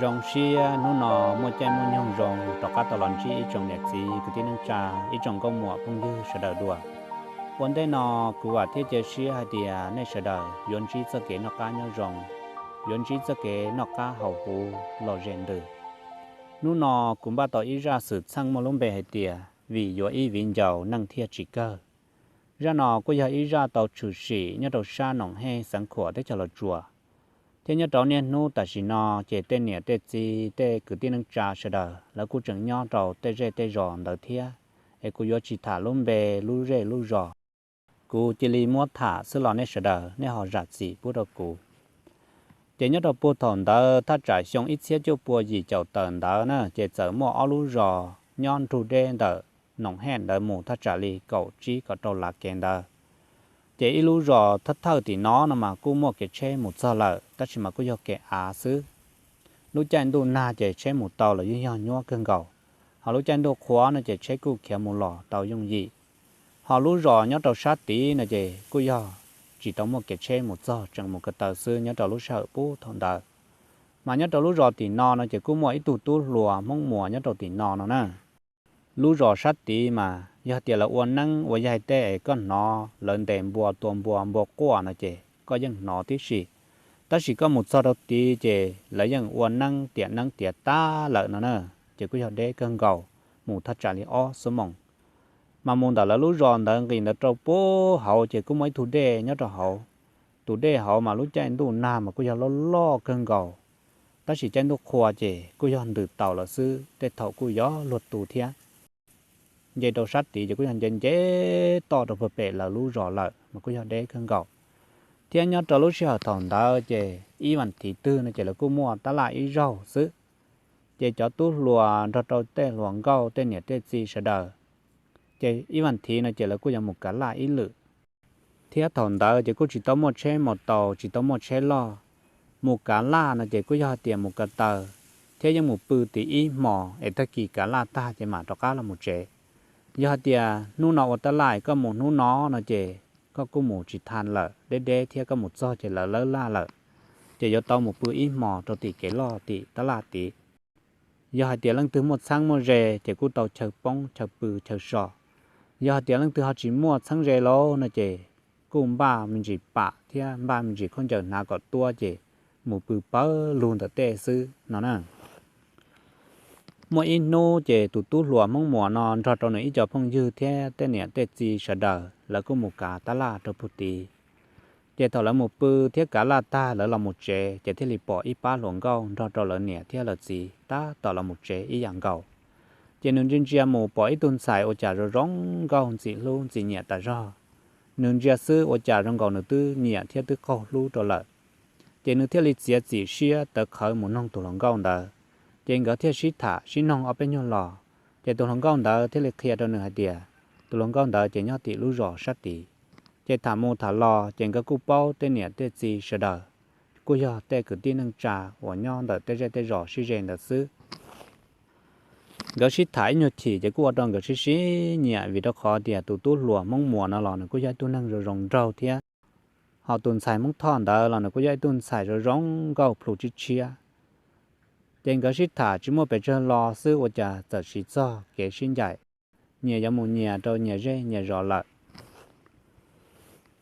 Zoo siab hnub no muaj caij muaj nyoog zoo rov qab tau los ntsib ib tsoom niam txiv kwv tij neej tsa, ib tsoom nkauj muam phooj ywg sawv daws dua. Ua ntej no kuv vam thiab cia siab hais tias nej sawv daws yuav ntsib txoj kev noj qab nyob zoo, yuav ntsib txoj kev noj qab haus huv lom zem ntws. Hnub no kuv npaj tau ib zaj xwm txheej muaj lub npe hais tias vim yuav ib viv ncaus neeg thiaj tsis kawg. Zaj no kuj yog ib zaj tau tshwm sim nyob rau sab Noom Hej xeev Khuam teb chaws Los Tsuas. Thiab nyob rau niaj hnub tam sim no ces tej niam tej txiv tej kwv tij neej tsa sawv daws lawv kuj tseem nyob rau tej zej tej zos ntawd thiab, es kuv yuav tsis tham lub npe lub zej lub zos. Kuv cia li muab tham xwb los nej sawv daws nej ho zam txim pub rau kuv. Ces nyob rau puag thaum ntawd thaj tsam xyoo ib txhiab cuaj pua yim caum tawm ntawd na ces txawm muaj ob lub zos nyob nrug deb ntawm Noom Hej ntawd mus thaj tsam li kaum tsib kaum rau lav kev ntawd. Ces ib lub zos thawj thawj tim no no mas kuj muaj kev tsheb mus txog lawm tab sis mas kuj yog kev av xwb. Lub caij ntuj nag ces tsheb mus tau los yeej yog nyuab kawg nkaus, ho lub caij ntuj qhuav no ces tsheb kuj khiav mus los tau yooj yim. Ho lub zos nyob rau sab tid no ces kuj yog tsis tau muaj kev tsheb mus txog, tseem mus ko taw xwb nyob rau lub sij hawm puag thaum ntawd. Mas nyob rau lub zos tim no no ces kuj muaj ib tug tub hluas Hmoob Muas nyob rau tim no no na. Lub zos sab tid mas yog tias lawv ua neeb ua yaig tej es koj hnov lawv ntes npua tua npua npua quaj no ces koj yeej hnov tib si. Tab sis koj mus txog rau tid ces lawv yeej ua neeb tiam neeb tiav tag lawm no na, ces kuj yog deb kawg nkaus, mus thaj tsam li ob xuab moos. Mas mus ntawm lawv lub zos ntawd nqis ntawd rau puag hauv ces kuj muaj ib tug dej nyob rau hauv. Tus dej hauv mas lub caij ntuj nag mas kuj yog loj loj kawg nkaus, tab sis caij ntuj qhua ces kuj yog ntws taus lawm xwb, tej thaum kuj yog luag tu thiab. Nce rau sab tid ces kuj yog nce nce toj rau puag pem lawv lub zos lawm mas kuj yog deb kawg nkaus. Thiab nyob rau lub sij hawm thaum ntawd ces ib vas thiv twg no ces lawv kuj muaj tab laj ib zaug xwb. Ces cov tub hluas nrog rau tej hluas nkauj tej niam tej txiv sawv daws, ces ib vas thiv no ces lawv kuj yuav mus kav laj ib lwm. Thiab thaum ntawd ces kuj tsis tau muaj tsheb mos taus, tsis tau muaj tsheb loj. Mus kav laj no ces kuj yog hais tias mus ko taw, thiab yeej mus pw tim ib hmos es tag kis kav laj tag ces mam rov qab los mus tsev. Yog hais tias hnub no ua tab laj koj mus hnub no no ces koj kuj mus tsis tau lawm, deb deb thiab koj mus txog ces lawv lawb laj lawm, ces yuav tau mus pw ib hmos rau tim kev loj tim tab laj tid. Yog hais tias leej twg muaj txheeb muaj ze ces kuj tau chaw poob chaw pw chaw so. Yog hais tias leej twg ho tsis muaj txheeb ze lauj no ces kuj npaj me ntsis pam thiab npaj me ntsis khaub ncaws hnav kom tuab ces mus pw pawg lug ntawm tej xwb no na. Muaj ib hnub ces tus tub hluas Hmoob Muas no nrog rau nws ib co phooj ywg thiab tej niam tej txiv sawv daws lawv kuj mus kav tab laj rau puag tid. Ces thaum lawv mus pw thiab kav laj tag lawv los mus tsev ces thiaj li pom ib pab hluas nkauj nrog rau lawv niam thiab lawv txiv tab tom los mus tsev ib yam nkaus. Ces nws ntsia ntsia mus pom ib tug ntxhais ua cas zoo zoo nkauj ntxim hlub ntxim nyiam tas zog. Nws ntsia xwb ua cas zoo nkaus nws twb nyiam thiab twb qaug hlub rau lawm. Ces nws thiaj li txiav txim siab tawv qhawv mus noog tus hluas nkauj ntawd. Ces nkawd thiaj sib tham sib noog ob peb nyuag los, ces tus hluas nkauj ntawd thiaj li qhia rau nws hais tias tus hluas nkauj ntawd ces nyob tim lub zos sab tid. Ces tham mus tham los ces nkawd kuj paub tej niam tej txiv sawv daws kuj yog tej kwv tij neej tsa uas nyob ntawm tej zej tej zos sib ze ntawd xwb. Nkawd sib tham ib nyuag chim ces kuj ua rau nkawd sib sib nyiam vim rau qhov tias tus tub hluas Hmoob Muas no los nws kuj yog ib tug neeg zoo zoo nraug thiab, ho tus ntxhais Hmoob Thoj ntawd los nws kuj yog ib tug ntxhais zoo zoo nkauj plhu tshiab tshiab. Ces nkawd sib tham tsis muaj pes tsawg los xwb ua cas txawm siv txog kev sib ncaim, nyias yuav mus nyias rau nyias zej nyias zos lawm.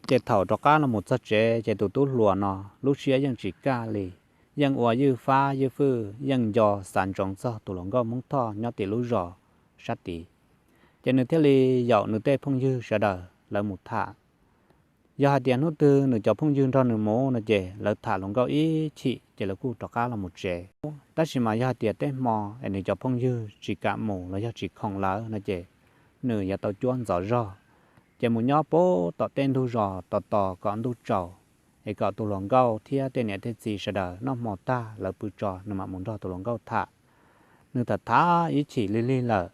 Ces thaum rov qab los mus txog tsev ces tus tub hluas no lub siab yeej tsis kaj li, yeej ua ywj fab ywj fwj yeej nco xav ntsoov txog tus hluas nkauj Hmoob Thoj nyob tim lub zos sab tid. Ces nws thiaj li yaum nws tej phooj ywg sawv daws lawv mus tham. Yog hais tias hnub twg nws cov phooj ywg nrog nws mus no ces lawv tham hluas nkauj ib chim ces lawv kuj rov qab los mus tsev. Tab sis mas yog hais tias tej hmo es nws cov phooj ywg tsis kam mus los yog tsis khoom lawv no ces nws yuav tau cuab ntxov zog, ces mus nyob puag tom tej ntug zos tos tos kom ntuj tsaus, es kom tus hluas nkauj thiab tej niam tej txiv sawv daws noj hmo tag lawv pw tso nws mam mus nrog tus hluas nkauj tham. Nws tham tham ib chim lig lig lawm,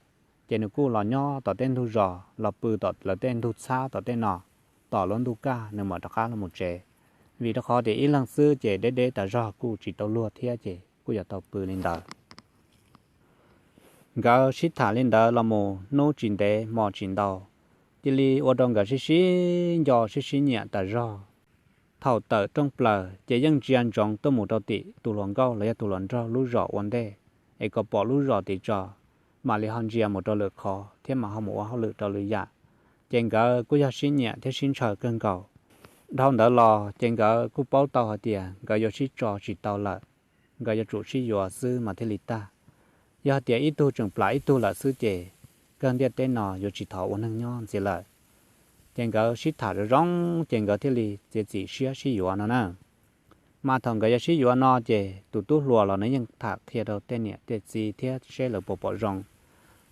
ces nws kuj los nyob tom tej ntug zos los pw tom lawv tej ntug txhab tom tej no, tos lub ntuj kaj nws mam rov qab los mus tsev. Vim rau qhov tias ib leeg xwb ces deb deb tas zog kuj tsis tau luag thiab ces kuj yuav tau pw li ntawd. Nkawd sib tham li ntawd los mus hnub tsis ntev hmo tsis ntau, cia li ua rau nkawd sib sib nco sib sib nyiam tas zog. Thaum tawm rooj plaws ces yeej ntsia ntsoov tuaj mus rau tim tus hluas nkauj los yog tus hluas nraug lub zos ua ntej, es kom pom lub zos tim tso, mam li ho ntsia mus rau lwm qhov thiab mam ho mus ua hauj lwm rau lwm yam. Ces nkawd kuj yog sib nyiam thiab sib ntshaw kawg nkaus. Dhau ntawd los ces nkawd kuj paub tau hais tias nkawd yuav sib tso tsis tau lawm, nkawd yuav tsum sib yuav xwb mas thiaj li tag. Yog hais tias ib tug tseem plam ib tug lawm xwb ces kawg ntiaj teb no yuav tsis thov ua neeg nyob ntxiv lawm. Ces nkawd sib tham zoo zoo, ces nkawd thiaj li txiav txim siab sib yuav no na. Mas thaum nkawd yuav sib yuav no ces tus tub hluas los nws yeej tham qhia rau tej niam tej txiv thiab seb lawv puas pom zoo.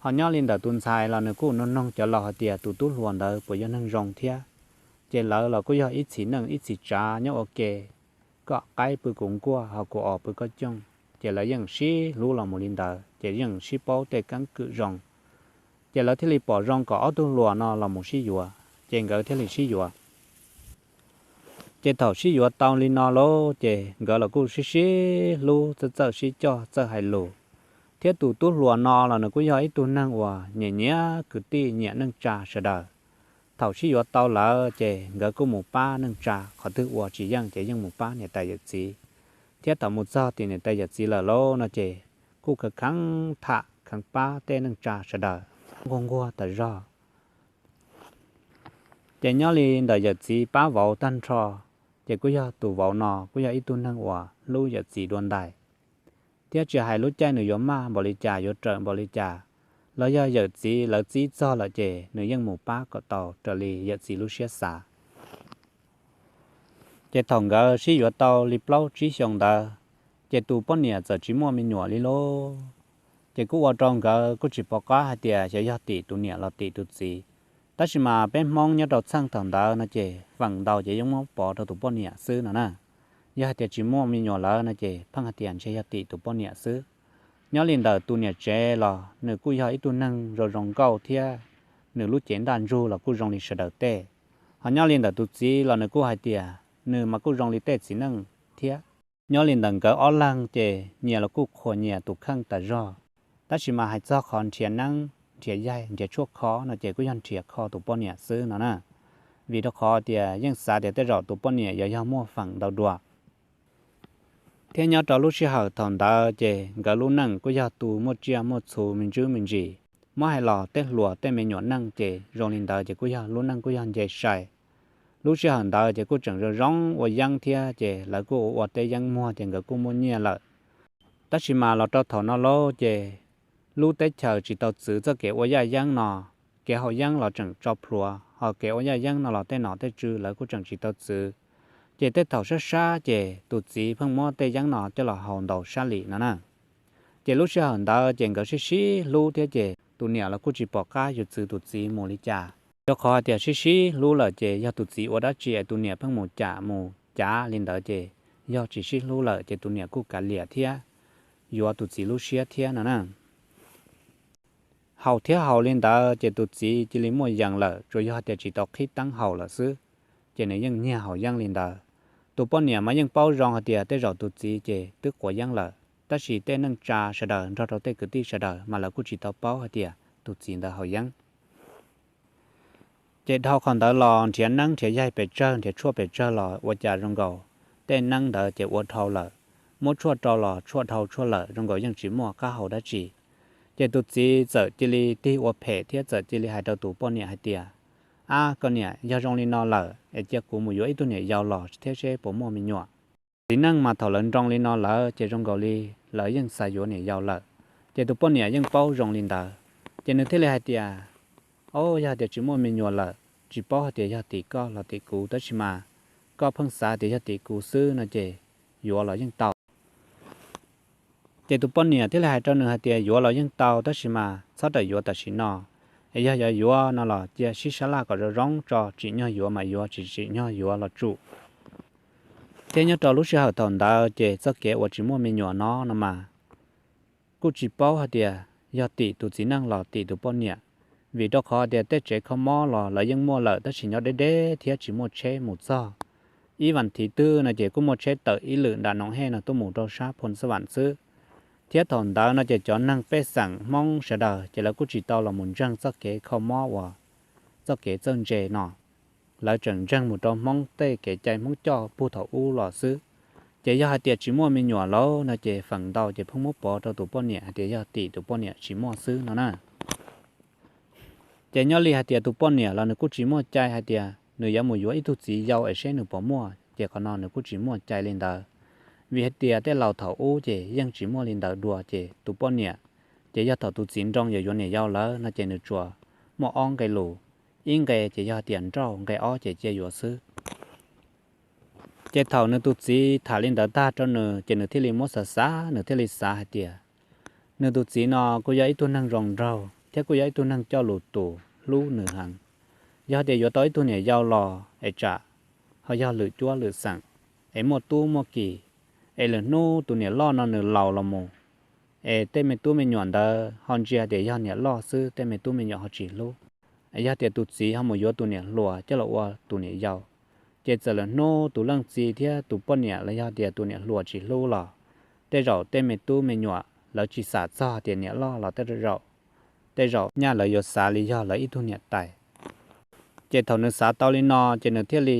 Ho nyob li ntawm tus ntxhais los nws kuj nug noog cov laus hais tias tus tub hluas ntawd puas yog neeg zoo thiab. Ces lawv los kuj yog ib txhis neej ib txhis tsav nyob ua ke, koj qaib pw kuv nkuaj ho kuv os pw koj cooj, ces lawv yeej sib hlub los mus li ntawd ces yeej sib paub tej keeb kwm zoo. Ces lawv thiaj li pom zoo kom ob tug hluas no los mus sib yuav, ces nkawd thiaj li sib yuav. Ces thaum sib yuav tau li no lauj ces nkawd los kuj sib sib hlub, txawj txawj sib coj, txawj hais lus. Thiab tus tub hluas no los nws kuj yog ib tug neeg uas nyiam nyiam kwv tij, nyiam neej tsa sawv daws. Thaum sib yuav tau lawm ces nkawd kuj mus pab neej tsa, qhov twg ua tsis yeej ces yeej mus pab niam tais yawm txiv. Thiab thaum mus txog tim niam tais yawm txiv lawm lauj no ces kuj kheev kheev tham kheev pab tej neej tsa sawv daws nquag nquag tas zog. Ces nyob li ntawm yawm txiv pab vauv tag nrho, ces kuj yog tus vauv no kuj yog ib tug neeg uas hlub yawm txiv dua ntais. Thiab tsis hais lub caij nws yuav maj npaum li cas, yuav rawm npaum li cas, los yog yawm txiv lawv txib txog lawm ces nws yeej mus pab kom tau raws li yawm txiv lub siab xav. Ces thaum nkawd sib yuav tau li plaub tsib xyoos ntawd, ces tus poj niam txawm tsis muaj me nyuam li lauj. Ces kuj ua rau nkawd kuj tsis pom qab hais tias xyov yog tim tus niam los tim tus txiv. Tab sis mas peb Hmoob nyob rau txheej thaum ntawd no ces feem ntau ces yeej muab pov rau tus poj niam xwb no na. Yog hais tias tsis muaj me nyuam lawm no ces pheej hais tias ntshe yog tim tus poj niam xwb. Nyob li ntawm tus niam tsev los nws kuj yog ib tug neeg zoo zoo nkauj thiab nws lub cev ntaj ntsug los kuj zoo li sawv daws tej. Ho nyob li ntawm tus txiv los nws kuj hais tias nws mas kuj zoo li tej txiv neej thiab. Nyob li ntawm nkawd ob leeg ces nyias los kuj qhuas nyias tus kheej tas zog. Tab sis mas hais txog qhov nrhiav neeb nrhiav yaig nrhiav tshuaj kho no ces kuj yog nrhiav kho tus poj niam xwb no na. Vim rau qhov tias yeej xav tias tej zaum tus poj niam yuav yog muaj feem ntau dua. Thiab nyob rau lub sij hawm thaum ntawd ces nkawd lub neej kuj yog tus muaj tsiaj muaj txhu me ntsis me ntsis. Muab hais los tej hluas tej me nyuam neej ces zoo li ntawd ces kuj yog lub neej kuj yog nce sai. Lub sij hawm ntawd ces kuj tseem zoo zoo ua yeeb thiab ces lawv kuj ua ua teb yeeb muag ces nkawd kuj muaj nyiaj lawm. Tab sis mas los rau thaum no lauj ces lub teb chaws tsis tau txwv txoj kev ua yaj yeeb no, kev haus yeeb los tseem tso plhuav, ho kev ua yaj yeeb no los tej nom tej tswv lawv kuj tseem tsis tau txwv. Ces tej thaum sab sab ces tus txiv pheej muab tej yeeb no coj los haus ntaus sab lim no na. Ces lub sij hawm ntawd ces nkawd sib sib hlub thiab ces tus niam los kuj tsis pom qab yuav txwv tus txiv mus li cas. Rau qhov hais tias sib sib hlub lawm ces yog tus txiv ua dab tsi es tus niam pheej mus cam mus cav li ntawd ces yog tsis sib hlub lawm ces tus niam kuj kav liam thiab yuav tus txiv lub siab thiab no na. Haus thiab haus li ntawd ces tus txiv cia li muaj yees lawm, tsuas yog tias tsis tau qhib teeb haus lawm xwb, ces nws yeej nyiag haus yeeb li ntawd. Tus poj niam mas yeej paub zoo hais tias tej zaum tus txiv ces twb quav yeeb lawm, tab sis tej neej tsa sawv daws nrog rau tej kwv tij sawv daws mas lawv kuj tsis tau paub hais tias tus txiv ntawd haus yeeb. Ces dhau qhov ntawd los nrhiav neeb nrhiav yaig pes tsawg nrhiav tshuaj pes tsawg los ua cas zoo nkaus tej neeb ntawd ces ua dhau lawm, muab tshuaj rau los tshuaj dhau tshuaj lawm, zoo nkaus yeej tsis muaj qab hau dab tsi. Ces tus txiv txawm cia li tig ua phem thiab txawm cia li hais rau tus poj niam hais tias, Ab, koj niam, yog zoo li no lawm es cia kuv mus yuav ib tug niam yau los thiab seb puas muaj me nyuam. Txiv neej mas thaum lawv nroo li no lawm ces zoo nkaus li lawv yeej xav yuav niam yau lawm. Ces tus poj niam yeej paub zoo li ntawd, ces nws thiaj li hais tias, Au, yog hais tias tsis muaj me nyuam lawm, tsis paub hais tias yog tim koj los tim kuv, tab sis mas koj pheej xav tias yog tim kuv xwb no ces yuav los yeej tau. Ces tus poj niam thiaj li hais rau nws hais tias yuav los yeej tau, tab sis mas txhob rawm yuav tam sim no, es yog yuav yuav no los cia sib sab laj kom zoo zoo tso, tsim nyog yuav mas yuav, tsis tsim nyog yuav los tsum. Thiab nyob rau lub sij hawm thaum ntawd ces txoj kev uas tsis muaj me nyuam no no mas kuj tsis paub hais tias yog tim tus txiv neej los tim tus poj niam, vim rau qhov tias tej tsev kho mob los lawv yeej muaj lawm tab sis nyob deb deb thiab tsis muaj tsheb mus txog. Ib vas thiv twg no ces kuj muaj tsheb tawm ib lwm nram Noov Hej no tuaj mus rau sab Phoo Xab Vam xwb. Thiab thaum ntawd no ces cov neeg pej xeem Hmoob sawv daws ces lawv kuj tsis tau los mus ntseeg txoj kev kho mob uas txoj kev txawj ntse no. lawv tseem ntseeg mus rau Hmoob tej kev cai Hmoob coj puag thaum ub los xwb. Ces yog hais tias tsis muaj me nyuam lawm no ces feem ntau ces pheej muab pov rau tus poj niam hais tias yog tim tus poj niam tsis muaj xwb no na. Ces nyob li hais tias tus poj niam los nws kuj tsis muaj cai hais tias nws yuav mus yuav ib tug txiv yau es seb nws puas muaj, ces qhov no nws kuj tsis muaj cai li ntawd. Vim hais tias tej laus thaum ub ces yeej tsis muaj li ntawd dua, ces tus poj niam ces yog thaum tus txiv nroo yuav yuav niam yau lawm no ces nws tsuas muaj ob nqe lus, ib nqe ces yog tias nrauj, nqe ob ces cia yuav xwb. Ces thaum nws tus txiv tham li ntawd tag rau nws ces nws thiaj li muab xav xav, nws thiaj li xav hais tias nws tus txiv no kuj yog ib tug neeg zoo nraug thiab kuj yog ib tug neeg coj lus tus hlub nws heev. Yog tias yuav tau ib tug niam yau los es tsam ho yog lwm cuab lwm xeem, es muaj tub muaj ki, es lwm hnub tus niam loj no nws laus los mus, es tej me tub me nyuam ntawd ho ntsia tias yog niam loj xwb, tej me tub me nyuam ho tsis hlub. Yog tias tus txiv ho mus yuav tus niam hluas coj los ua tus niam yau, ces txawm lwm hnub tus leej txiv thiab tus poj niam los yog tias tus niam hluas tsis hlub los, tej zaum tej me tub me nyuam lawv tsis xam txog tias niam loj los tej zaum, tej zaum nyaj lawv yuav xav li yog lawv ib tug niam tais. Ces thaum nws xav tau li no ces nws thiaj li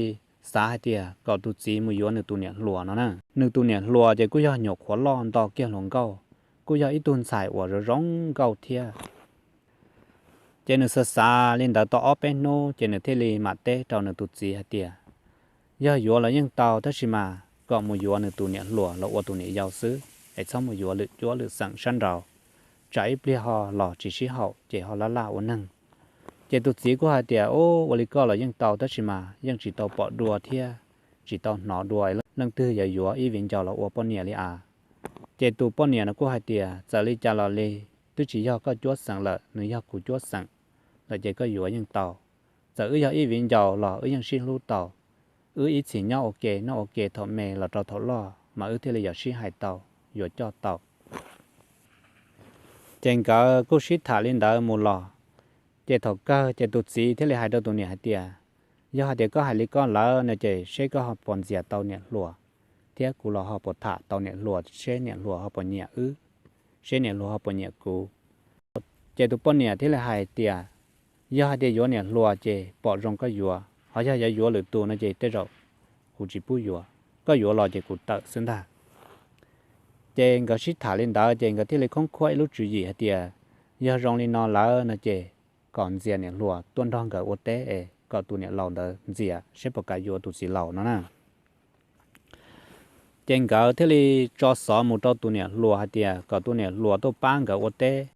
xav hais tias kom tus txiv mus yuav nws tus niam hluas no na. Nws tus niam hluas ces kuj yog nyuam qhuav loj nto kiag hluas nkauj, kuj yog ib tug ntxhais uas zoo zoo nkauj thiab. Ces nws xav xav li ntawd tau ob peb hnub ces nws thiaj li mam teb rau nws tus txiv hais tias yog yuav los yeej tau tab sis mas kom mus yuav nws tus niam hluas los ua tus niam yau xwb, es txhob mus yuav lwm cuab lwm xeem sab nraud, tsam ib pliag ho los tsis sib haum ces ho laj laj ua neeg. Ces tus txiv kuj hais tias, Ub, ua li koj los yeej tau tab sis mas yeej tsis tau pom dua thiab tsis tau hnov dua leej twg yuav yuav ib viv ncaus los ua poj niam li as. Ces tus poj niam no kuj hais tias, Txawm li cas los li, twb tsis yog koj cuab xeem lawm, nws yog kuv cuab xeem lawm ces koj yuav yeej tau. Txawm wb yog ib viv ncaus los wb yeej sib hlub tau. Wb ib txhis nyob ua ke noj ua ke thaum me los rau thaum loj mas wb thiaj li yuav sib hais tau, yuav coj tau. Ces nkawd kuj sib tham li ntawd mus los, ces thaum kawg ces tus txiv thiaj li hais rau tus niam hais tias, Yog hais tias koj hais li koj lawm no ces seb koj ho puas ntxias tau niam hluas, thiab kuv los ho puas tham tau niam hluas, seb niam hluas ho puas nyiam wb, seb niam hluas ho puas nyiam kuv. Ces tus poj niam thiaj li hais tias, Yog hais tias yuav niam hluas ces pom zoo koj yuav, ho yog yuav yuav lwm tus no ces tej zaum kuv tsis pub yuav, koj yuav los ces kuv tawm xwb ntag. Ces nkawd sib tham li ntawd ces nkawd thiaj li khoob khuab ib lub tswv yim hais tias, Yog zoo li no lawm no ces kom ntxias niam hluas tuaj nrog nkawd ua teb es kom tus niam laus ntawd ntxias seb puas kam yuav tus txiv laus no na. Ces nkawd thiaj li tso xov mus rau tus niam hluas hais tias kom tus niam hluas tuaj pab nkawd ua teb,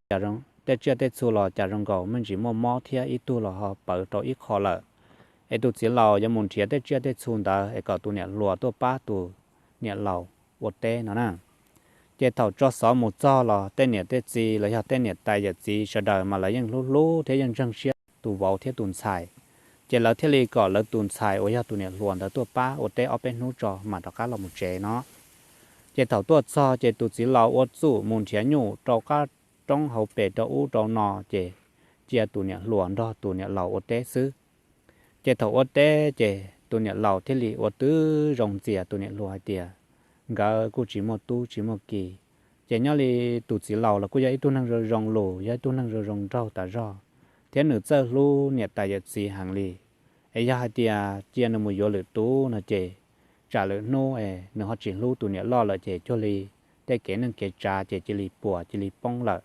tej tsiaj tej txhu los cas zoo nkaus me ntsis muaj mob thiab ib tug los ho pawv rau ib qho lawm. Es tus txiv laus yuav mus nrhiav tej tsiaj tej txhu ntawd es kom tus niam hluas tuaj pab tus niam laus ua teb no na. Ces thaum tso xov mus txog los tej niam tej txiv los yog tej niam tais yawm txiv sawv daws mas lawv yeej hlub hlub thiab yeej ntseeg siab tus vauv thiab tus ntxhais. Ces lawv thiaj li kom lawv tus ntxhais uas yog tus niam hluas ntawd tuaj pab ua teb ob peb hnub tso mam rov qab los mus tsev no. Ces thaum tuaj txog ces tus txiv laus ua txuj mus nrhiav nyuj rau qab roob hauv pes rau ub rau no, ces cia tus niam hluas nrog tus niam laus ua teb xwb. Ces thaum ua teb ces tus niam laus thiaj li ua tib zoo ntxias tus niam hluas hais tias nkawd kuj tsis muaj tub tsis muaj ki. Ces nyob li tus txiv laus los kuj yog ib tug neeg zoo zoo lus, yog ib tug neeg zoo zoo nraug tas zog, thiab nws txawj hlub niam tais yawm txiv heev li. Es yog hais tias cia nws mus yuav lwm tus no ces tsam lwm hnub es nws ho tsis hlub tus niam loj lawm ces cuag li tej kev neej kev tsav ces cia li puas cia li poob lawm.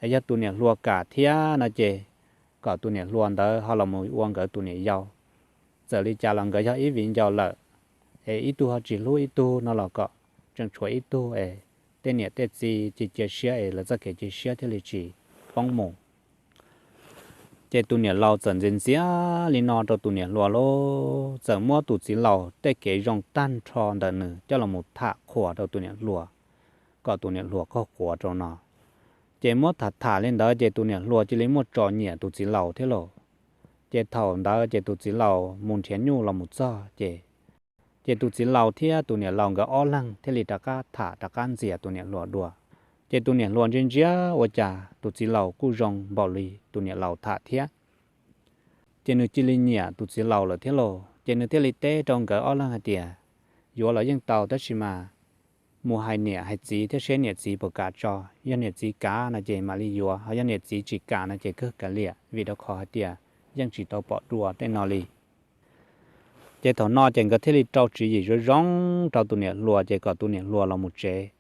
Es yog tus niam hluas kam thiab no ces kom tus niam hluas ntawd ho los mus ua nkawd tus niam yau. Txawm li cas los nkawd yog ib viv ncaus lawm, es ib tug ho tsis hlub ib tug no los kom tseem tshuav ib tug es tej niam tej txiv cia cia siab es lawv txoj kev cia siab thiaj li tsis poob mus. Ces tus niam laus txawm ntxias ntxias li no rau tus niam hluas lauj, txawm muab tus txiv laus tej kev zoo tag nrho ntawm nws coj los mus tham qhuas rau tus niam hluas, kom tus niam hluas qaug quav rau no. Ces muab tham tham li ntawd ces tus niam hluas cia li muaj tso nyiam tus txiv laus thiab lauj. Ces thaum ntawd ces tus txiv laus mus nrhiav nyuj los mus txog ces, ces tus txiv laus thiab tus niam laus nkawd ob leeg thiaj li rov qab tham rov qab ntxias tus niam hluas dua. Ces tus niam hluas ntsia ntsia ua cas tus txiv laus kuj zoo npaum li tus niam laus tham thiab. Ces nws cia li nyiam tus txiv laus lawm thiab lauj, ces nws thiaj li teb rau nkawd ob leeg hais tias, yuav los yeej tau tab sis mas mus hais niam hais txiv thiab seb niam txiv puas kam tso, yog niam txiv kam no ces mam li yuav, ho yog niam txiv tsis kam no ces kawg kav liam, vim rau qhov hais tias yeej tsis tau pom dua tej no li. Ces thaum no ces nkawd thiaj li rau tswv yim zoo zoo rau tus niam hluas ces kom tus niam hluas los mus tsev.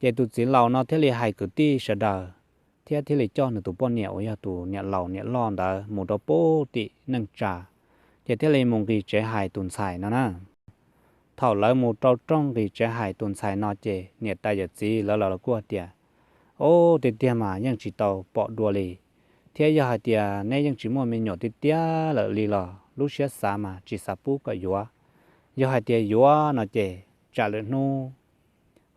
Ces tus txiv laus no thiaj li hais kwv tij sawv daws thiab thiaj li coj nws tus poj niam uas yog tus niam laus niam loj ntawd mus rau pem tim neej tsa, ces thiaj li mus nqis tsev hais tus ntxhais no na. Thaum lawv mus rau rooj nqis tsev hais tus ntxhais no ces niam tais yawm txiv lawv los kuj tias, Ub, tiag tiag mas yeej tsis tau pom dua li, thiab yog hais tias neb yeej tsis muaj me nyuam tiag tiag lawm li los lub siab xav mas tsis xav pub kom yuav. Yog hais tias yuav no ces tsam lwm hnub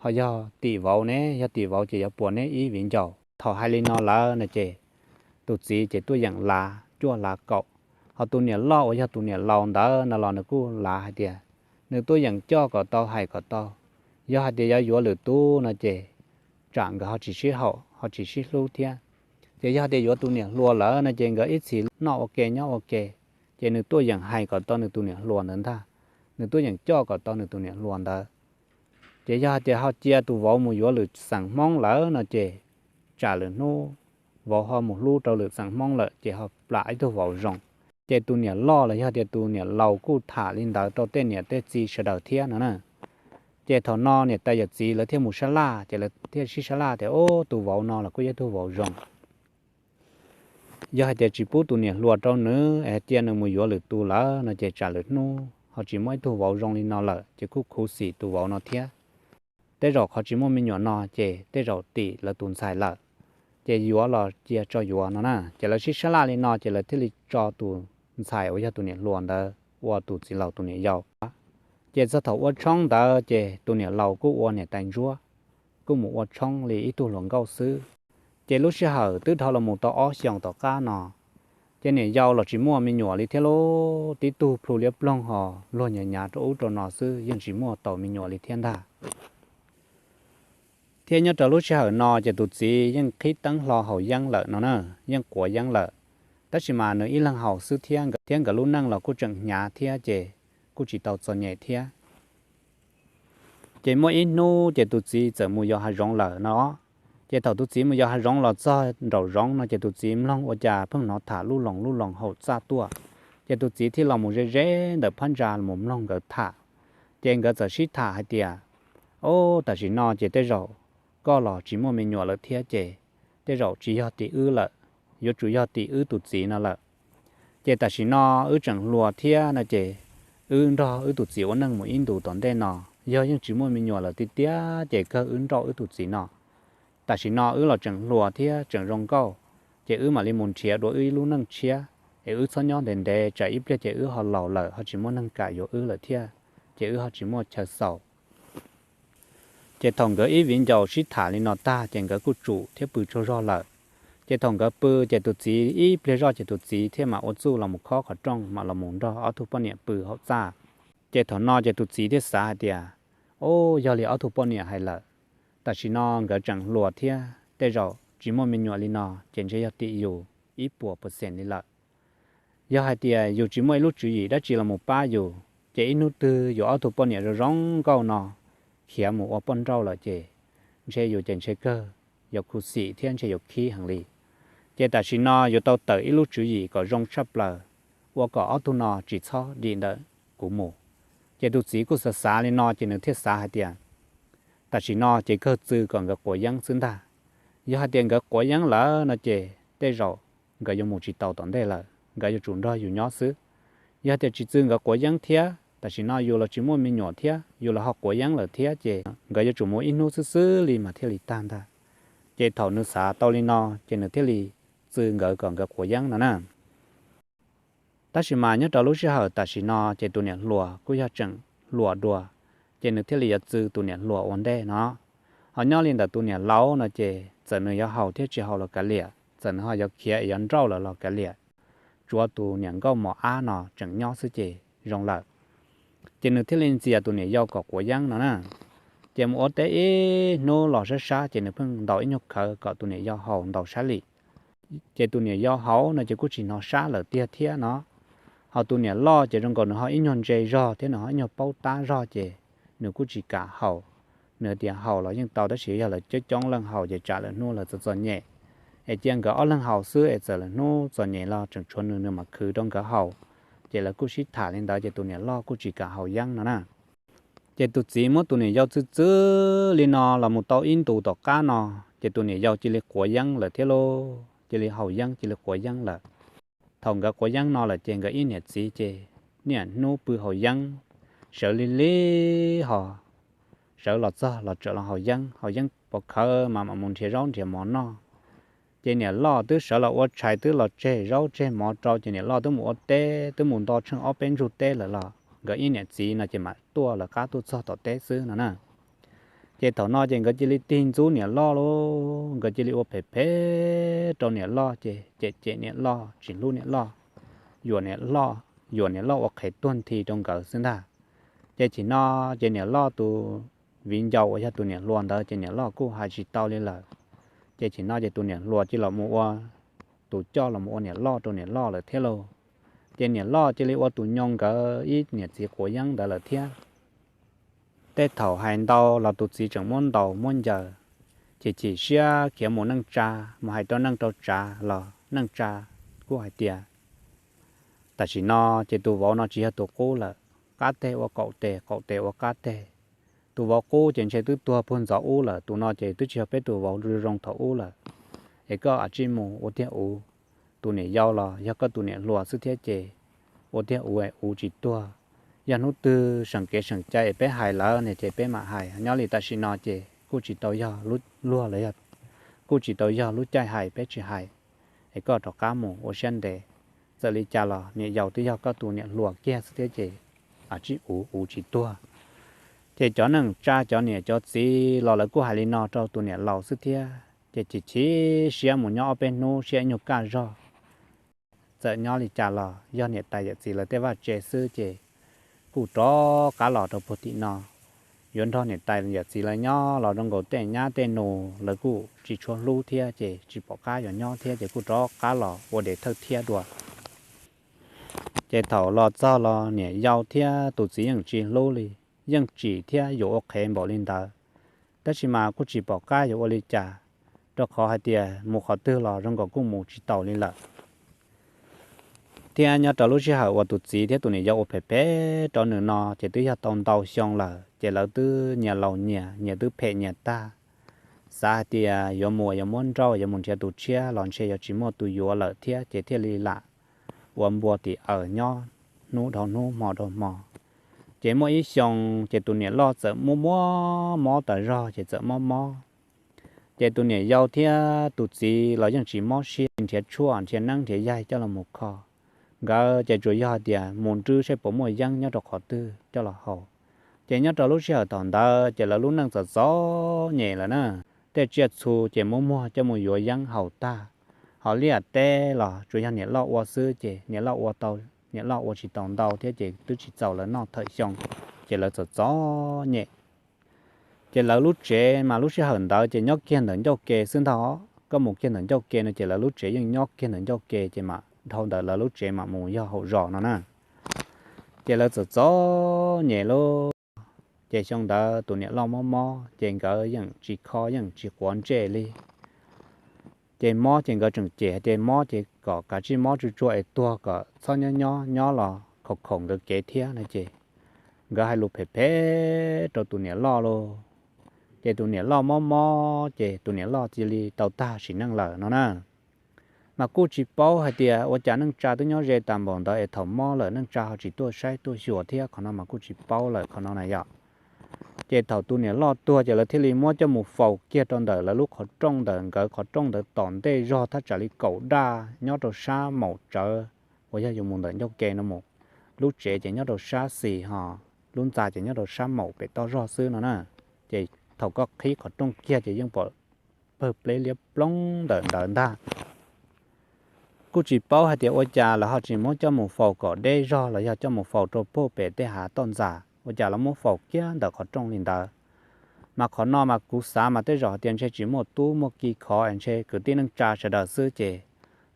ho yog tim vauv ne, yog tim vauv ces yuav puas neb ib viv ncaus. Thaum hais li no lawm no ces tus txiv ces tuaj yeem lav cuaj lav kaum, ho tus niam loj uas yog tus niam laus ntawd no los nws kuj lav hais tias nws tuaj yeem coj kom tau hais kom tau. Yog hais tias yuav yuav lwm tus no ces tsam nkawd ho tsis sib haum ho tsis sib hlub thiab. Ces yog tias yuav tus niam hluas lawm no ces nkawd ib txhis noj ua ke nyob ua ke, ces nws tuaj yeem hais kom tau nws tus niam hluas ntawd ntag, nws tuaj yeem coj kom tau nws tus niam hluas ntawd. Ces yog hais tias ho cia tus vauv mus yuav lwm xeem Hmoob lawm no ces tsam lwm hnub vauv ho mus hlub rau lwm xeem Hmoob lawm ces ho plam ib tug vauv zoo. Ces tus niam loj los yog tias tus niam laus kuj tham li ntawd rau tej niam tej txiv sawv daws thiab no na. Ces thaum no niam tais yawm txiv lawv thiaj mus sab laj, ces lawv thiaj sib sab laj tias, Ub, tus vauv no los kuj yog ib tug vauv zoo. Yog hais tias tsis pub tus niam hluas rau nws es cia nws mus yuav lwm tus lawm no ces tsam lwm hnub ho tsis muaj ib tug vauv zoo li no lawm ces kuj khuv xim tus vauv no thiab. Tej zaum qhov tsis muaj me nyuam no ces tej zaum tim lawv tus ntxhais lawm, ces yuav los cia tso yuav no na. Ces lawv sib sab laj li no ces lawv thiaj li tso tus ntxhais uas yog tus niam hluas ntawd ua tus txiv laus tus niam yau. Ces txog thaum ua tshoob ntawd ces tus niam laus kuj ua niam tais ntsuab, kuj mus ua tshoob li ib tug hluas nkauj xwb. Ces lub sij hawm twb dhau los mus tau ob xyoos tom qab no, ces niam yau los tsis muaj me nyuam li thiab lauj, tib tug plhu liab ploog ho luag nyav nyav rau ub rau no xwb, yeej tsis muaj tau me nyuam li thiab ntag. Thiab nyob rau lub sij hawm no ces tus txiv yeej qhib teeb hlo haus yeeb lawm no na, yeej quav yeeb lawm. Tab sis mas nws ib leeg haus xwb thiab, thiab nkawd lub neej los kuj tseem hnyav thiab ces kuj tsis tau txom nyem thiab. Ces muaj ib hnub ces tus txiv txawm mus yos hav zoov lawm no. Ces thaum tus txiv mus yos hav zoov los txog nraum zoov no ces tus txiv mloog ua cas pheej hnov tham lub loos lub loos haum txaj tuaj. Ces tus txiv thiaj los mus ze ze ntawm phab ntsa mus mloog nkawd tham. Ces nkawd txawm sib tham hais tias, Ob, tam sim no ces tej zaum koj los tsis muaj me nyuam lawm thiab ces tej zaum tsis yog tim wb lawm, yuav tsum yog tim wb tus txiv no lawm. Ces tam sim no wb tseem hluas thiab no ces wb nrog wb tus txiv ua neej mus ib ntus tom ntej no, yog yeej tsis muaj me nyuam lawm tiag tiag ces kawg wb nrauj wb tus txiv no. Tam sim no wb los tseem hluas thiab tseem zoo nkauj, ces wb mam li mus nrhiav dua wb ib lub neej tshiab, es wb txhob nyob ntev ntev tsam ib pliag ces wb ho laus lawm ho tsis muaj neeg kam yuav wb lawm thiab, ces wb ho tsis muaj chaw xaus. Ces thaum nkawd ib viv ncaus sib tham li no tag ces nkawd kuj tsum thiab pw tsaug zog lawm. Ces thaum nkawd pw ces tus txiv ib pliag zoj ces tus txiv thiaj mam ua txuj los mus khob qhov rooj mam los mus nrog ob tug poj niam pw hauv txaj. Ces thaum no ces tus txiv thiaj xav hais tias, Ob, yog li ob tug poj niam hais lawm, tam sim no nkawd tseem hluas thiab tej zaum tsis muaj me nyuam li no ces ntshe yog tim yus ib puas percent li lawm. Yog hais tias yus tsis muaj ib lub tswv yim dab tsi los mus pab yus, ces ib hnub twg yus ob tug poj niam zoo zoo nkauj no khiav mus ua poj nrauj lawm ces ntshe yus ces ntshe kawg yuav khuv xim thiab ntshe yuav khib heev li. Ces tam sim no yus tau tawm ib lub tswv yim kom zoo tshaj plaws, ua kom ob tug no tsis txhob dim ntawm kuv mus. Ces tus txiv kuj xav xav li no ces nws thiaj xav hais tias, tam sim no ces kawg txw kom nkawd quav yeeb xwb ntag. Yog hais tias nkawd quav yeeb lawm no ces tej zaum nkawd yuav mus tsis tau tom ntej lawm, nkawd yuav tsum nrog yus nyob xwb. Yog tias tsis txw nkawd quav yeeb thiab, tam sim no yus los tsis muaj me nyuam thiab, yus los ho quav yeeb lawm thiab ces nkawd yuav tsum mus ib hnub xwb xwb li mas thiaj li tag ntag. Ces thaum nws xav tau li no ces nws thiaj li txw nkawd kom nkawd quav yeeb no na. Tab sis mas nyob rau lub sij hawm tam sim no ces tus niam hluas kuj yog tseem hluas dua, ces nws thiaj li yuav txw tus niam hluas ua ntej no. Ho nyob li ntawm tus niam laus no ces txawm nws yuav haus thiab tsis haus los kav liam, txawm nws ho yuav khiav es yuav nrauj lawm los kav liam, tsuav tus niam nkauj mos ab no tseem nyob xwb ces zoo lawm. Ces nws thiaj li ntxias tus niam yau kom quav yeeb no na. Ces mus ua teb ib hnub los sab sab ces nws pheej ntaus ib nyuag khawv kom tus niam yau haus ntaus sab lim. Ces tus niam yau haus no ces kuj tsis hnov sab lawm tiag thiab no. Ho tus niam loj ces zoo nkaus nws ho ib nyuag ntse zog thiab nws ho ib nyuag paub tab zog ces nws kuj tsis kam haus. Nws tias haus los yeej tau tab sis yog lawv coob coob leej haus ces tsam lawm hnub lawv txom txom nyem. Es cia nkawd ob leeg haus xwb es txawm lawm hnub txom nyem los tseem tshuav nws, nws mam khwv rau nkawd haus. Ces lawv kuj sib tham li ntawd ces tus niam loj kuj tsis kam haus yeeb no na. Ces tus txiv muab tus niam yau txwj txwj li no los mus tau ib ntus tom qab no, ces tus niam yau cia li quav yeeb lawm thiab lauj, cia li haus yeeb cia li quav yeeb lawm. Thaum nkawd quav yeeb no lawm ces nkawd ib niam txiv ces niaj hnub pw haus yeeb, sawv lig lig ho sawv los txog los txawm los haus yeeb, haus yeeb pov khawv mas mam mus nrhiav zaub nrhiav mov noj. Ces niam loj twb sawv los ua tshais twb los tseg zaub tseg mov rau ces niam loj twb mus ua teb twb mus nto tsheej ob peb ntsug teb lawm los nkawd ib niam txiv no ces mam tuaj lawv qab tuaj txog tom teb xwb no na. Ces thaum no ces nkawd cia li tig ntxub niam loj lauj, nkawd cia li ua phem phem rau niam loj ces cem cem niam loj tsis hlub niam loj, yuam niam loj, yuam niam loj ua qhev tuag nthi rau nkawd xwb ntag. Ces chim no ces niam loj tus viv ncaus uas yog tus niam hluas ntawd ces niam loj kuj hais tsis tau li lawm. Ces chim no ces tus niam hluas cia los mus ua tus coj los mus ua niam loj rau niam loj lawm thiab lauj. Ces niam loj cia li ua tus nyoo nkawd ib niam txiv quav yeeb ntawd lawm thiab. Tej thaum hais ntau los tus txiv tseem muab ntaus muab ncaws, chim chim siab khiav mus neej tsa, mus hais rau neej rau tsav los neej tsa kuj hais tias tam sim no ces tus vauv no tsis yog tus qub lawm, qab teg ua qaum tes, qaum tes ua qab teg. Tus vauv qub ces ntshe twb tuag puag ntxov ub lawm, tus no ces twb tsis yog peb tus vauv zoo thaum ub lawm. Es koj ua tsij mus ua tiag uv, tus niam yau los yog koj tus niam hluas xwb thiab ces ua tiag uv, uv tsis tuag. Yog hnub twg seem kev seem cai es peb hais lawm ne ces peb mam hais, nyob li tam sim no ces kuj tsis tau yog lub luag los yog kuj tsis tau yog lub caij hais peb tsis hais. Es koj rov qab mus ua siab ntev, txawm li cas los niam yau twb yog koj tus niam hluas kiag xwb thiab ces ua tsij uv, uv tsis tuag. Ces cov neej tsa cov niam cov txiv los lawv kuj hais li no rau tus niam laus xwb thiab ces chim chim siab mus nyob ob peb hnub siab ib nyuag kaj zog. Txawm nyob li cas los yog niam tais yawm txiv lawv tej vaj tse xwb ces kuj rov qab los rau puag tim no. Yuav nrog niam tais yawm txiv lawv nyob los zoo nkaus tej nyab tej nus lawv kuj tsis tshua hlub thiab ces tsis pom qab yuav nyob thiab ces kuj rov qab los ua dev thawj thiab dua. Ces thaum los txog los niam yau thiab tus txiv yeej tsis hlub li, yeej tsim thiab yuam ua qhev npaum li ntawd. Tab sis mas kuj tsis pom qab yuav ua li cas, rau qhov hais tias mus qhov twg los zoo nkaus kuj mus tsis taus li lawm. Thiab nyob rau lub sij hawm uas tus txiv thiab tus niam yau ua phem phem rau nws no ces twb yog tau ntau xyoo lawm ces lawv twb nyias laus nyias, nyias twb phem nyias tag. Xav hais tias yuav mus yuav muab nrauj yuav mus nrhiav tus tshiab los ntshe yuav tsis muaj tus yuav lawm thiab ces thiaj li lam ua npua tim aws nyob hnub dhau hnub hmo dhau hmo. Ces muaj ib xyoo ces tus niam loj txawm muaj muaj mob tas zog ces txawm mob mob. Ces tus niam yau thiab tus txiv los yeej tsis mob siab, nrhiav tshuaj nrhiav neeb nrhiav yaig coj los mus kho. Nkawd ces tsuas yog hais tias mus nrwb saib puas muaj yeeb nyob rau qhov twg coj los haus. Ces nyob rau lub sij hawm thaum ntawd ces lawv lub neej txom txom nyem lawm na. Tej tsiaj txhu ces muab muag coj mus yuav yeeb haus tag. Ho liaj teb los tsuas yog niam loj ua xwb ces niam loj ua tau, niam loj ua tsis tau ntau thiab ces twb tsis txaus lawv noj thawm xyoo, ces lawv txom txom nyem. Ces lawv lub tsev mas lub sij hawm ntawd ces nyob kiag ntawm ncauj ke xwb ntag. Koj mus kiag ntawm ncauj ke no ces lawv lub tsev yeej nyob kiag ntawm ncauj ke ces mam dhau ntawm lawv lub tsev mam mus yog hauv zos no na. Ces lawv txom txom nyem lauj. Ces xyoo ntawd tus niam loj mob mob ces nkawd yeej tsis kho yeej tsis quav ntsej li. Ces mob ces nkawd tseem cem hais tias mob ces kom kav tsij mob tsuag tsuag es tuag kom txhob nyob nyob nyob los khoom khoom nkawd kev thiab no ces nkawd hais lus phem phem rau tus niam loj lauj. Ces tus niam loj mob mob ces tus niam loj cia li tau tag sim neej lawm no na. Mas kuj tsis paub hais tias ua cas neej tsa twb nyob ze tas npaum ntawd es thaum mob lawm neej tsa ho tsis tuaj saib tuaj xyuas thiab, qhov no mas kuj tsis paub lawm qhov no na yom. Ces thaum tus niam loj tuag ces lawv thiaj li muab coj mus faus kiag rau ntawm lawv lub qhov rooj ntawm nkawd qhov rooj ntawd tom ntej zog thaj tsam li kaum daj nyob rau sab maum tsawv uas yog yus mus ntawm ncauj ke no mus. Lub tsev ces nyob rau sab xis ho lub ntxa ces nyob rau sab maum pem toj zog xwb no na. Ces thaum koj qhib qhov rooj kiag ces yeej pom pawg pleb liab ploog ntawm ntawd ntag. Kuj tsis paub hais tias ua cas lawv ho tsis muab coj mus faus kom deb zog los yog coj mus faus rau puag pem tej hav toj ntxas, ua cas lawv muab faus kiag ntawm qhov rooj li ntawd. Mas qhov no mas kuv xav mas tej zaum hais tias ntshe tsis muaj tub muaj ki khov es ntshe kwv tij neej tsa sawv daws xwb ces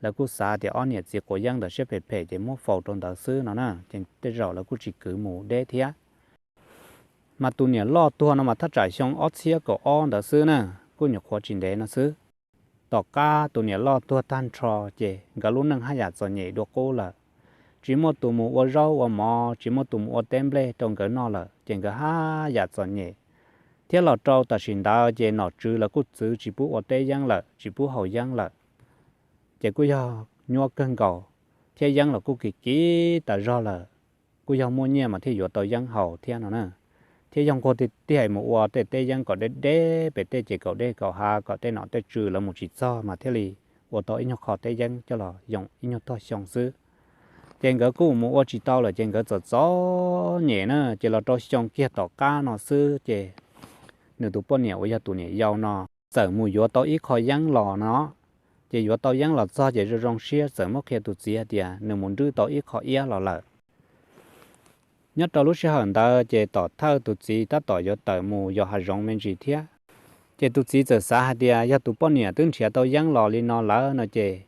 lawv kuj xav tias ob niam txiv quav yeeb ntawd siab phem phem ces muab faus rau ntawd xwb no na, ces tej zaum lawv kuj tsis kwv mus deb thiab. Mas tus niam loj tuag no mas thaj tsam xyoo ob txhiab kaum ob ntawd xwb na, kuj nyuam qhuav tsis ntev no xwb. Tom qab tus niam loj tuag tag nrho ces nkawd lub neej haj yam txom nyem dua qub lawm. tsis muaj tus mus ua zaub ua mov, tsis muaj tus mus ua teb nplej rau nkawd noj lawm, ces nkawd haj yam txom nyem. Thiab los rau tam sim ntawd ces nom tswv lawv kuj txwv tsis pub ua teb yeeb lawm, tsis pub haus yeeb lawm, ces kuj yog nyuaj kawg nkaus, thiab yeeb los kuj kim kim tas zog lawm. Kuj yog muaj nyiaj mas thiaj yuav tau yeeb haus thiab no na. Thiab yog nquag tiag tiag mus ua tej teb yeeb kom deb deb pem tej ces kaum dej kaum hav kom tej nom tej tswv lawv mus tsis txog mas thiaj li ua tau ib nyuag qho teb yeeb coj los yoo ib nyuag tog xyoo xwb. Ces nkawd kuj mus ua tsis tau lawm ces nkawd txom txom nyem na, ces los rau xyoo kiag tom qab no xwb ces nws tus poj niam uas yog tus niam yau no txawm mus yuav tau ib qho yeeb los no. Ces yuav tau yeeb los txog ces zoo zoo siab txawm muab qhia tus txiv hais tias nws mus nrwb tau ib qho iab los lawm. Nyob rau lub sij hawm ntawd ces tom thawj tus txiv tab tom yuav tawm mus yos hav zoov me ntsis thiab. Ces tus txiv txawm xav hais tias yog tus poj niam twb nrhiav tau yeeb los li no lawm no ces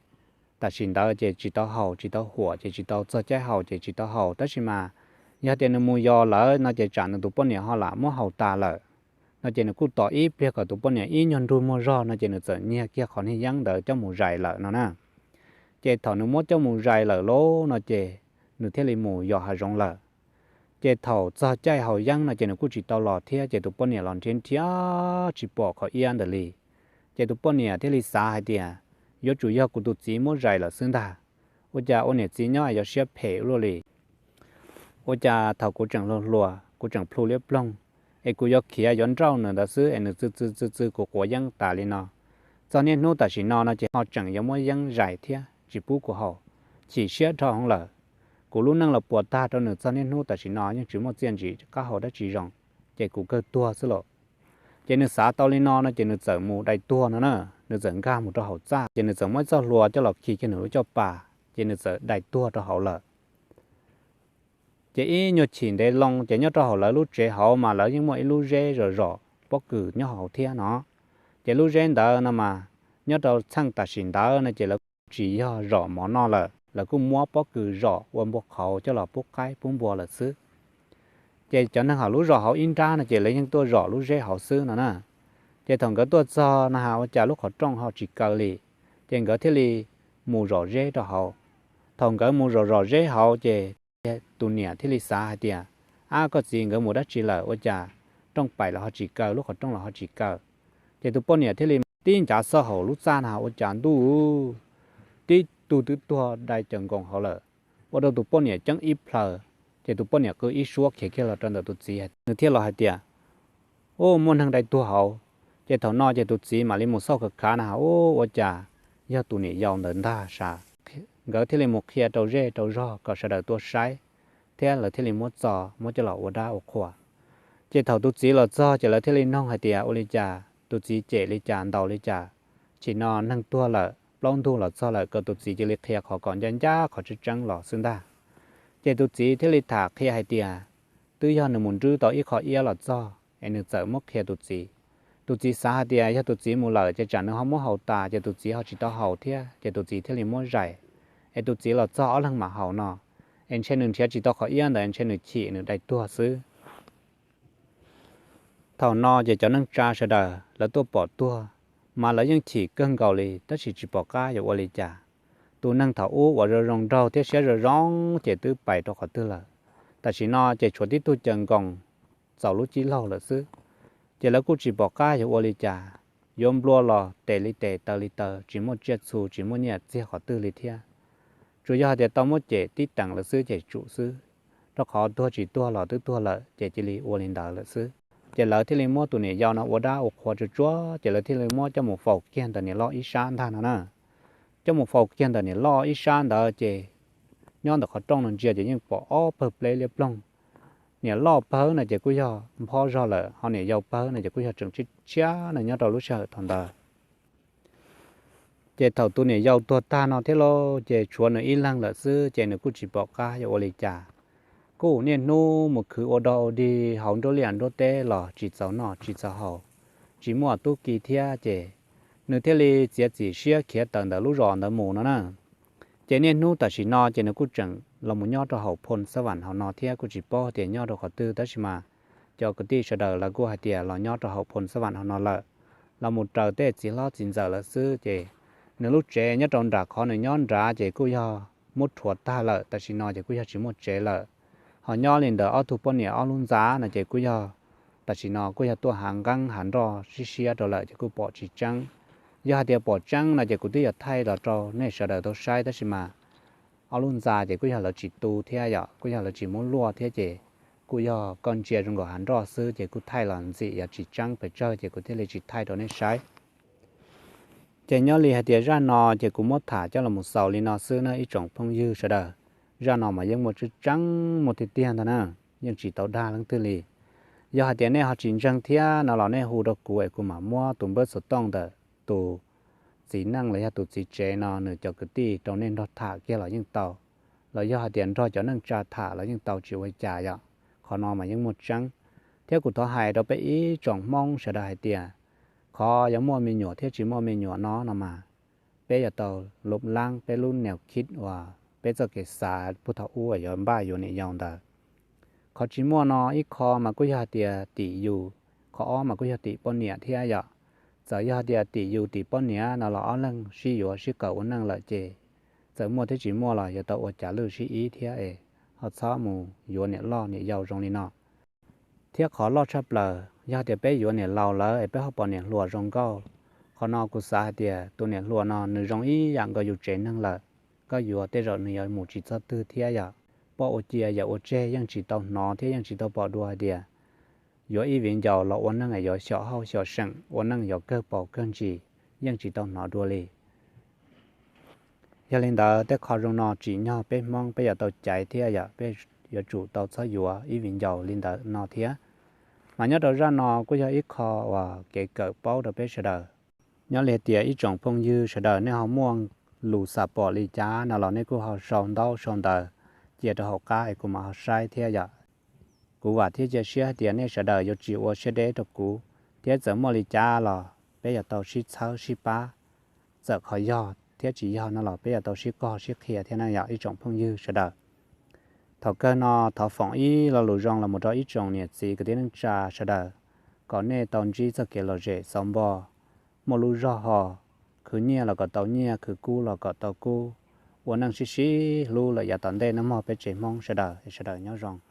tam sim ntawd ces tsis tau haus tsis tau huam ces tsis tau txog caij haus ces tsis tau haus, tab sis mas yog tias nws mus yos lawm no ces tsam nws tus poj niam ho lam muab haus tas lawm no ces nws kuj tos ib pliag kom tus poj niam ib nyuag nrug muag zog no ces nws txawm nyiag kiag qhov niag yeeb ntawd coj mus zais lawm no na. Ces thaum nws muab coj mus zais lawm lauj no ces nws thiaj li mus yos hav zoov lawm. Ces thaum txog caij haus yeeb no ces nws kuj tsis tau los thiab ces tus poj niam los nrhiav nrhiav tsis pom qhov iab ntawd li. Ces tus poj niam thiaj li xav hais tias yuav tsum yog kuv tus txiv muab zais lawm xwb ntag. Ua cas ua niam txiv nyob es yuav siab phem ua luaj li. Ua cas thaum kuv tseem hluas hluas kuv tseem plhu liab ploog es kuv yuav khiav yuav nrauj nws ntawd xwb es nws txwv txwv txwv txwv kuv quav yeeb tas li no. Txog niaj hnub tam sim no no ces ho tseem yuav muab yeeb zais thiab tsis pub kuv haus, chim siab dhau hwv lawm. Kuv lub neej los puas tag rau nws txog niaj hnub tam sim no yeej tsis muaj txiaj ntsim qab hau dab tsi zoo, ces kuv kawg tuag xwb lauj. Ces nws xav tau li no no ces nws txawm mus dai tuag no na, nws txawm nkag mus rau hauv txaj ces nws txawm muab ib txoj hlua coj los khi kiag nws lub caj pas ces nws txawm dai tuag rau hauv lawm. Ces ib nyuag chim ntev loo ces nyob rau hauv lawv lub tsev hauv mas lawv yeej muaj ib lub zeb zom zom pob kws nyob hauv thiab no. Ces lub zeb ntawd no mas nyob rau txheej tam sim ntawd no ces lawv kuj tsis yog zom mov noj lawm, lawv kuj muab pob kws zom ua npua qhauv coj los pub qaib pub npua lawm xwb. Ces cov neeg hauv lub zos hauv ib nrab no ces lawv yeej tuaj zom lub zeb hauv xwb no na. Ces thaum nkawd tuaj txog no ha ua cas lub qhov rooj ho tsis kaw li, ces nkawd thiaj li mus zom zeb rau hauv. Thaum nkawd mus zom zom zeb hauv ces tus niam thiaj li xav hais tias, ab, koj txiv nkawd mus dab tsi lawm ua cas rooj paim los ho tsis kaw, lub qhov rooj los ho tsis kaw. Ces tus poj niam thiaj li tib ncav xauj hauv lub txaj no ua cas ntuj, tib tug twb tuag dai cuag nkoos hauv lawm, ua rau tus poj niam ceeb ib plhaw. Ces tus poj niam qw ib suab khiav kiag los rau ntawm tus txiv, nws thiaj los hais tias, ub, muaj neeg dai tuag hauv. Ces thaum no ces tus txiv mam li mus xauj khav khav na ha, ub, ua cas yog tus niam yau ntawd ntag sav. Nkawd thiaj li mus qhia rau zej rau zog kom sawv daws tuaj saib, thiab lawv thiaj li muab txo muab coj los ua dab ua qhua. Ces thaum tus txiv los txog ces lawv thiaj li noog hais tias ua li cas tus txiv cem li cas ntaus li cas, chim no neeg tuag lawm plaub ntug los txog lawm kom tus txiv cia li qhia qhov kom ncaj ncaj qhov tseeb tseeb los xwb ntag. Ces tus txiv thiaj li tham qhia hais tias twb yog nws mus nrwb tau ib qho iab los txog es nws txawm muab qhia tus txiv. Tus txiv xav hais tias yog tus txiv mus lawm ces tsam nws ho muab haus tas ces tus txiv ho tsis tau haus thiab ces tus txiv thiaj li muab zais, es tus txiv los txog ob leeg mam haus no, es ntshe nws nrhiav tsis tau qhov iab ntawd ntshe nws chim nws dai tuag xwb. Thaum no ces cov neej tsa sawv daws lawv tuaj pom tuag, mas lawv yeej chim kawg nkaus li tab sis tsis pom qab yuav ua li cas. Tus neeg thaum ub uas zoo zoo nraug thiab siab zoo zoo ces twb pais rau qhov twg lawm. Tam sim no ces tshuav tib tug cuag nkoos txaus lub cib laug lawm xwb. Ces lawv kuj tsis pom qab yuav ua li cas, yuav nplua los tes li tes taw li taw, tsis muaj tsiaj txhu tsis muaj nyiaj txiag qhov twg li thiab. Tsuas yog hais tias tau muab cem tib teem lawm xwb ces tsum xwb, rau qhov tuag tsis tuag los twb tuag lawm ces cia li ua li ntawd lawm xwb. Ces lawv thiaj li muab tus niam yau no ua dab ua qhua tsuag tsuag ces lawv thiaj li muab coj mus faus kiag ntawm niam loj ib sab ntag no na. Coj mus faus kiag ntawm niam loj ib sab ntawd ces nyob ntawm qhov rooj no ntsia ces yeej pom ob pawg pleb liab ploog. Niam loj pawg no ces kuj yog nphob zog lawm, ho niam yau pawg no ces kuj yog tseem tshiab tshiab no nyob rau lub sij hawm thaum ntawd. Ces thaum tus niam yau tuag tag no thiab lauj ces tshuav nws ib leeg lawm xwb ces nws kuj tsis pom qab yuav ua li cas. Kuj niaj hnub mus khwv ua dog ua dig hauv nruab liaj nruab teb los tsis txaus noj tsis txaus haus, tsis muaj tub ki thiab ces nws thiaj li txiav txim siab khiav tawm ntawm lub zos ntawd mus no na. Ces niaj hnub tam sim no ces nws kuj tseem los mus nyob rau hauv Phoo Xab Vam hauv no thiab kuj tsis paub tias nyob rau qhov twg tab sis mas cov kwv tij sawv daws lawv kuj hais tias los nyob rau hauv Phoo Xab Vam hauv no lawm, los mus raws tej txiv hlob txiv ntxawm lawm xwb ces nws lub tsev nyob rau nram qhov nws nyob nrad ces kuj yog muab rhuav tag lawm, tam sim no ces kuj yog tsis muaj tsev lawm. Ho nyob li ntawd ob tug poj niam ob lub ntxa no ces kuj yog tam sim no kuj yog tuaj hav nqeeb hav nroj siab siab rau lawm ces kuj pom tsis tseeb. Yog hais tias pom tseeb no ces kuv twb yuav thaij los rau nej sawv daws tau saib, tab sis mas ob lub ntxa ces kuj yog lawv tsis tu thiab yom, kuj yog lawv tsis muab luaj thiab ces kuj yog koj ntsia zoo nkaus hav nroj xwb ces kuj thaij los ntxim yog tsis tseeb pes tsawg ces kuv thiaj li tsis thaij rau nej saib. Ces nyob li hais tias zaj no ces kuv muab tham coj los mus xaus li no xwb na ib tsoom phooj ywg sawv daws. Zaj no mas yeej muaj tseeb tseeb muaj tiag tiag ntag na, yeej tsis tau dag leej twg li. Yog hais tias nej ho tsis ntseeg thiab no los nej hu rau kuv es kuv mam muab tus npawb xov tooj ntawm tus txiv neej los yog tus txiv tsev no nws cov kwv tij rau nej nrog tham kiag los yeej tau, los yog hais tias nrog cov neej tsa tham los yeej tau tsis ua cas yom. Qhov no mas yeej muaj tseeb. Thiab kuv thov hais rau peb ib tsoom Hmoob sawv daws hais tias qhov yuav muaj me nyuam thiab tsis muaj me nyuam no no mas peb yuav tau lub laab peb lub niam khib uas peb txoj kev xav puag thaum ub yuav npaj yuav niam yau ntawd. Qhov tsis muaj no ib qho mas kuj yog hais tias tim yus, qhov ob mas kuj yog tim poj niam thiab yom. Txawm yog hais tias tim yus tim poj niam no los ob leeg sib yuav sib kawm ua neej lawm ces txawm muaj thiab tsis muaj los yuav tau ua cav lwj sib ib thiab es ho txhob mus yuav niam loj niam yau zoo li no. Thiab qhov loj tshaj plaws yog tias peb yuav niam laus lawm es peb ho pom niam hluas zoo nkauj, qhov no kuv xav hais tias tus niam hluas no nws zoo ib yam nkaus yus tsev neeg lawm, koj yuav tej zaum nws yuav mus tsis txog twg thiab yom. Poj ua cia yawm ua tseg yeej tsis tau hnov thiab yeej tsis tau pom dua hais tias yuav ib viv ncaus los ua neej yuav xyom hauj xyom seem, ua neej yuav kawg paus kawg ntsis, yeej tsis tau hnov dua li. Yog li ntawd tej qho zoo no tsim nyog peb Hmoob peb yuav tau caiv thiab yom, peb yuav tsum tau txhob yuav ib viv ncaus li ntawd no thiab. Mas nyob rau zaj no kuj yog ib qho uas kev kawm paub rau peb sawv daws. Nyob li tias ib tsoom phooj ywg sawv daws nej ho muaj lus xam pom li cas no los nej kuj ho sau ntaub sau ntawv cia rau hauv qab es kuv mam ho saib thiab yom. Kuv vam thiab cia siab hais tias nej sawv daws yuav tsis ua siab deb rau kuv, thiab txawm muaj li cas los peb yuav tau sib txhawb sib pab. Txawm qhov yog thiab tsis yog no los peb yuav tau sib kog sib qhia thiab na yom ib tsoom phooj ywg sawv daws. Thaum kawg no thov foom ib lo lus zoo los mus rau ib tsoom niam txiv kwv tij neej tsa sawv daws, kom nej tau ntsib txoj kev lom zem xauv npo, muaj lub zog ho, khwv nyiaj los kom tau nyiaj, khwv kub los kom tau kub, ua neej sib sib hlub lawm yav tom ntej nawb mog peb tsev Hmoob sawv daws, sawv daws nyob zoo.